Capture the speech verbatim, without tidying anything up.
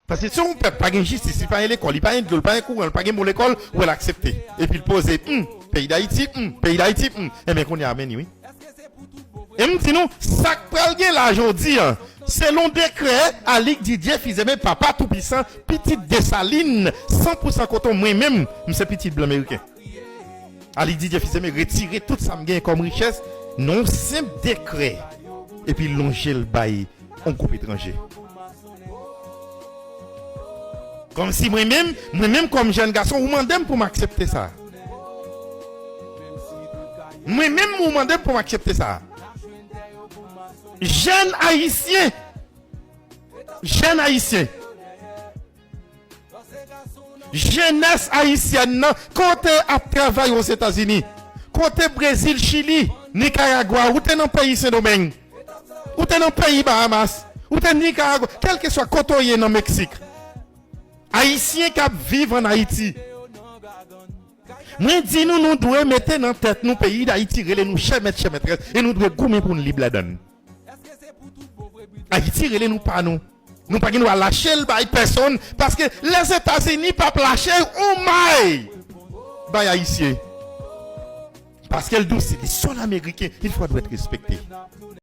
Paske si yon pèp pa gen jistis, li pa gen lekòl, li pa gen dlo, li pa gen kouran, li pa gen bon lekòl, ou wè l aksepte. Epi l poze, hmm, peyi Dayiti, hmm, peyi Dayiti, hmm. Enben, kounye a, men ni, wi. E m di nou, sa k pral gen la jodi a, selon dekrè Alix Didier Fils-Aimé, papa toupisan, pitit Desalin, san pou san koton, mwen menm, m se pitit blan meriken. Alix Didier Fils-Aimé retire tout sa m genyen kòm richès nan yon senp dekrè, epi lonje l bay yon gwoup etranje. Kòmsi mwen menm, mwen menm kòm jèn gason, ou mande m pou m aksepte sa. Mwen menm, ou mande m pou m aksepte sa. Jèn ayisyen, jèn ayisyen, jenès ayisyèn nan, kote ap travay Ozetazini, kote Brezil, Chili, Nikaragwa, ou te nan peyi Sendomeng, ou te nan peyi Bahamas, ou te Nikaragwa, kèlkeswa kote w ye nan Meksik, ayisyen k ap viv ann Ayiti. Mwen di nou, nou dwe mete nan tèt nou, peyi Dayiti rele nou chè mèt, chè mètrès, e nou dwe goumen pou n lib ladan l. Ayiti rele nou pa nou. Nou pa gen dwa lache l bay pèsonn, paske Lèzetazini p ap lache yon may bay Ayisyen. Paske l di w, se li sèl Ameriken, il faut doit être respecté.